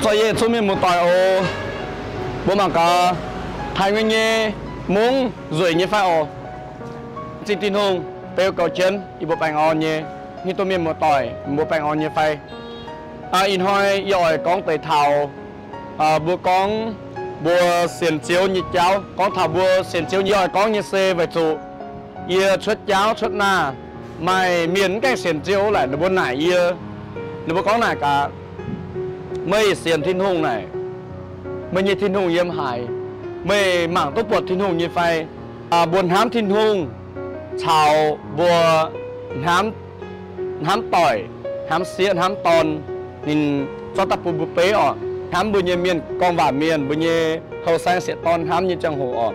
Dorh yie yietc zungv mienh muoz-doic oc. Mbuo mangc gaax, taaih nyei mungv nzueic nyei fai oc. Zingh Tin-Hungh beu goux jienv yie mbuo baengh orn nyei, hiuv duqv mienh muoz-doic mbuo baengh orn nyei fai. Ih hnoi yie oix gorngv deix taux mbuo gorngv mbuo sienx Ziouv nyei jauv. Gorngv taux mbuo sienx Ziouv, yie oix gorngv nyei se weic zuqc yie cuotv jauv cuotv naah, maaih mienh mv gaengh sienx Ziouv laaic ninh mbuo naaic yie, ninh mbuo gorngv naaic gaax, meih sienx Tin-Hungh naaic, meih nyei Tin-Hungh yiem haaix? Meih mangc duqv buatc Tin-Hungh nyei fai? Mbuo hnamv Tin-Hungh caux mbuo hnamv, hnamv doic, hnamv sieqv, hnamv dorn, ninh zorqv daaih bun mbuo beiv oc. Hnamv mbuo nyei mienh gorngv waac mienh, mbuo nyei houh saeng sieqv dorn hnamv nyei ziangh hoc oc.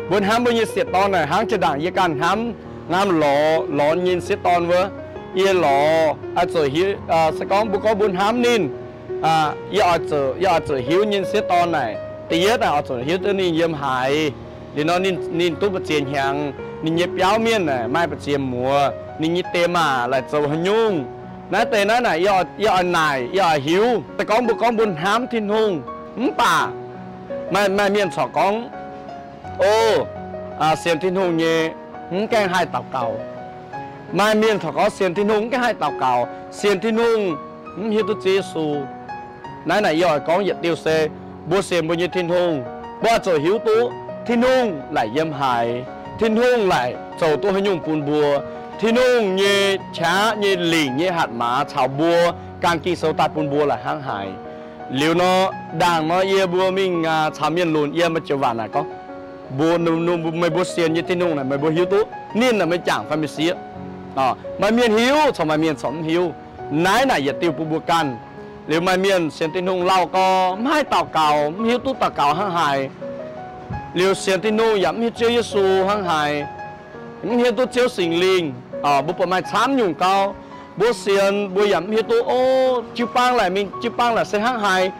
Mbuo hnamv mbuo nyei sieqv dorn naaic hnangv jiex ndaangc yie ganh hnamv, hnamv lorz, lorz nyei sieqv dorn wuov. Yie lorz oix zuqc hiuv, se gorngv mbuo gorngv mbuo hnamv ninh, yie oix zuqc, yie oix zuqc hiuv nyei sieqv dorn naaic, da'yietv naaic oix zuqc hiuv duqv ninh yiem haaix. Liuz nor ninh, ninh duqv mbu'ziex hnyangx, ninh nyei biauv mienh naaic maaih mbu'ziex muoz, ninh nyei diex maac laaic zoux haaix nyungc. Naaiv deix naaiv naaic yie oix naaic, yie oix hiuv. Se gorngv mbuo gorngv mbuo hnamv Tin-Hungh, mv baac maaih, maaih mienh corc gorngv, o, sienx Tin-Hungh nyei mv gaengh haih daux gaux. Maaih mienh corc gorngv sienx Tin-Hungh mv gaengh haih daux gaux, sienx Tin-Hungh mv hiuv duqv Ziouv Yesu. Naaiv naaic yie oix gorngv yietc diuh se, mbuo sienx mbuo nyei Tin-Hungh, mbuo oix zuqc hiuv duqv Tin-Hungh laaic yiem haaix, Tin-Hungh laaic zoux duqv haaix nyungc bun mbuo, Tin-Hungh nyei qaqv nyei lingc nyei hatc maaz caux mbuo gan Ging-Sou daaih bun mbuo laaic hnangv haaix. Liuz nor, ndaangc nor yie mbuo mingh caux mienh lunx yiem, maaih joux waac naaic gorngv, mbuo, meih mbuo sienx nyei Tin-Hungh naaic meih mbuo hiuv duqv ninh naaic meih jangc fai meih sieqv? Maaih mienh hiuv, corc maaih mienh corc mv hiuv. Naaiv naaic yietc diuh bun mbuo ganh. Liuz maaih mienh sienx Tin-Hungh lauh gorx mv haih daux gaux, mv hiuv duqv daux gaux hnangv haaix. Liuz sienx Tin-Hungh yaac mv hiuv Ziouv Yesu hnangv haaix, mv hiuv duqv Ziouv Singx Lingh. Mbuo buatc maaih camv nyungc gau. Mbuo sienx mbuo yaac mv hiuv duqv, o, jiu-baang laaic mingh, jiu-baang laaic se hnangv haaix.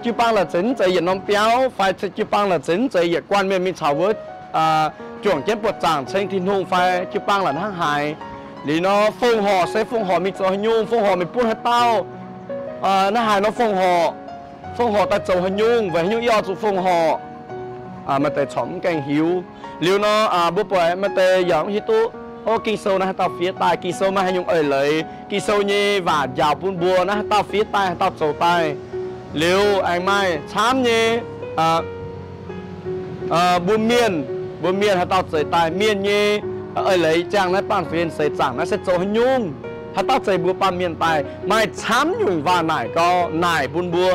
Jiu-baang laaic zeiz mv zeiz yietc norm biauv fai jiu-baang laaic zeiz mv zeiz yietc guanh mienh mingh caux wuov juangc jienv buoqc zaangc ceng Tin-Hungh fai jiu-baang laaic hnangv haaix. Liuz nor fongc horc se fongc horc mingh zoux haaix nyungc, fongc horc mingh buonv haaix dauh, hnangv haaix nor fongc horc, fongc horc daaih zoux haaix nyungc, weic haaix nyungc yie oix zuqc fongc horc. Maaih deix corc mv gaengh hiuv. Liuz nor mbuo buatc maaih deix yaac mv hiuv duqv, o, Ging-Sou naaiv haaix dauh fiev daaih, Ging-Sou maaih haaix nyungc eix leiz, Ging-Sou nyei waac njaaux bun mbuo naaiv haaix dauh fiev daaih, haaix dauh zoux daaih. Liuz aengx maaih camv nyei mbuo mienh, mbuo mienh haaix dauh zeix daaih mienh nyei eix leiz, ziangh naaiv baamh gen seix zaangc naaiv se zoux haaix nyungc, haaix dauh zeix mbuo baamh mienh daaih. Maaih camv nyungc waac naaic gau naaic bun mbuo.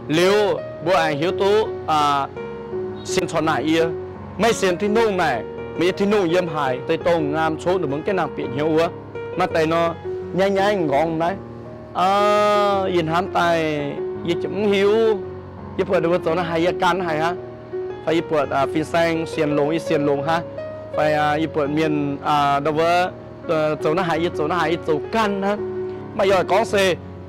Liuz mbuo aengx hiuv duqv sienx corc naaic yie, meih sienx Tin-Hungh naaic, meih nyei Tin-Hungh yiem haaix? Deix dongh ngaam cuotv ninh mbuo mv gaengh nangh bieqc hnyouv wuov. Maaih deix nor, nyaiv nyaiv m'nqorngv naaiv, yie hnamv daaih yie ziouc mv hiuv. Yie buatc ninh mbuo zoux naaiv haaix yie gan haaix aqv. Fai yie buatc fin-saeng sienx longx yie sienx longx aqv. Fai yie buatc mienh ndau wuov zoux naaiv haaix yie zoux naaiv haaix yie zoux ganh aqv. Mv baac yie oix gorngv se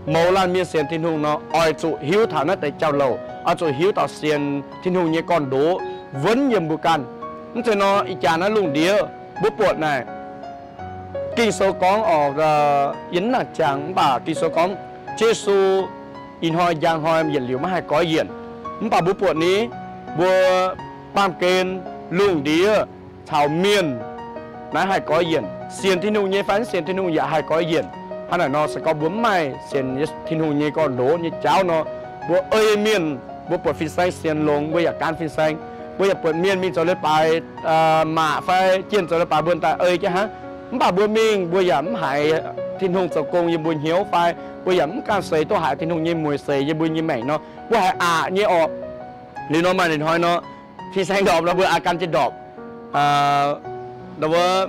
mouz laanh mienh sienx Tin-Hungh nor oix zuqc hiuv taux naaiv deix jauv-louc, oix zuqc hiuv taux sienx Tin-Hungh nyei gorn-ndoqv wuonv yiem mbuo ganh. Mv zeiz nor ih jaax naaiv lungh ndiev mbuo buatc naaic, Ging-Sou gorngv oc, yie mv nangc jangx mv baac Ging-Sou gorngv Yesu ih hnoi njang hnoi yietc liuz maiv haih goiv yienc. Mv baac mbuo buatc ni, mbuo baamh gen lungh ndiev caux mienh naaiv haih goiv yienc. Sienx Tin-Hungh nyei fai mv sienx Tin-Hungh yaac haih goiv yienc. Hnangv naaic nor se gorngv mbuo mv maaih sienx Tin-Hungh nyei gorn-ndoqv nyei jauv nor, mbuo ei mienh, mbuo buatc fin-saeng sienx longx mbuo yaac gan fin-saeng. Mbuo yaac buatc mienh mingh zoux leiz-baaix, maac fai jienh zoux leiz-baaix mbuo daaih ei jienv hnangv. Mv baac mbuo mingh mbuo yaac mv haiz Tin-Hungh zoux gong yiem mbuo hnyouv fai mbuo yaac mv ganh seix duqv haiz Tin-Hungh nyei mueic seix yiem mbuo nyei maengc nor, mbuo haiz aqc nyei orqc. Liuz nor maaih ninh hnoi nor, fin-saeng ndorpc nor mbuo haih gan jienv ndorpc.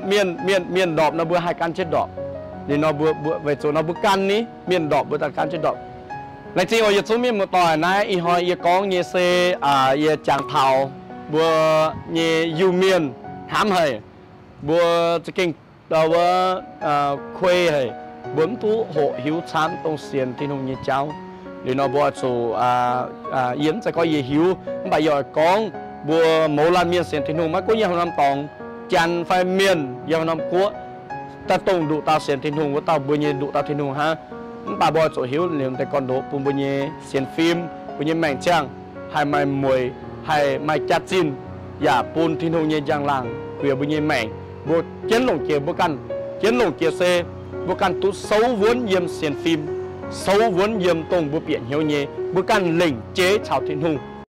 Mienh, mienh, mienh ndorpc nor mbuo haih gan jienv ndorpc. Liuz nor mbuo, weic zuqc nor mbuo gan ni, mienh ndorpc mbuo daaih gan jienv ndorpc. Laengz zingh oc yietc zungv mienh muoz-doic, naaiv ih hnoi yie gorngv nyei se yie jangx taux mbuo nyei Iu-Mienh hnamv haic. Mbuo za'gengh ndau wuov kuei haic, mbuo mv duqv hoqc hiuv camv dongh sienx Tin-Hungh nyei jauv. Liuz nor mbuo oix zuqc, yie mv zeiz gorngv yie hiuv, mv baac yie oix gorngv mbuo mouz laanh mienh sienx Tin-Hungh maiv gunv yiem haaix norm dorngx, Janx fai Mienh yiem haaix norm guoqv, daaih dongh nduqc dauh sienx Tin-Hungh wuov dauh mbuo nyei nduqc dauh Tin-Hungh hnangv. Mv baac mbuo oix zuqc hiuv liuz deix gorn-ndoqv bun mbuo nyei sienx fim, mbuo nyei maengc ziangh haih maaih mueic, haih maaih jaax-zinh, yaac bun Tin-Hungh nyei njang-laangc guiex mbuo nyei maengc. Mbuo jienv longc jiex, mbuo ganh jienv longc jiex se mbuo ganh duqv souv wuonv yiem sienx fim, souv wuonv yiem dongh mbuo bieqc hnyouv nyei, mbuo ganh lengc jeiv caux Tin-Hungh.